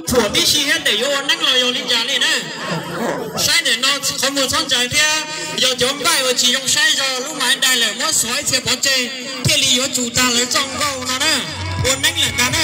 Thuam tib si thiab ntawm yuav ua neeb los yog li cas li na. Saib ntawm no qhov muag txhob ntsaws thiab, yog cov npaij uas tsis zoo saib zog lub mas dai lawm muab xuav ib txhia pov tseg thiaj li yuav tsum tag lawv txoj nkauj no na. Ua neeb lawm tag na.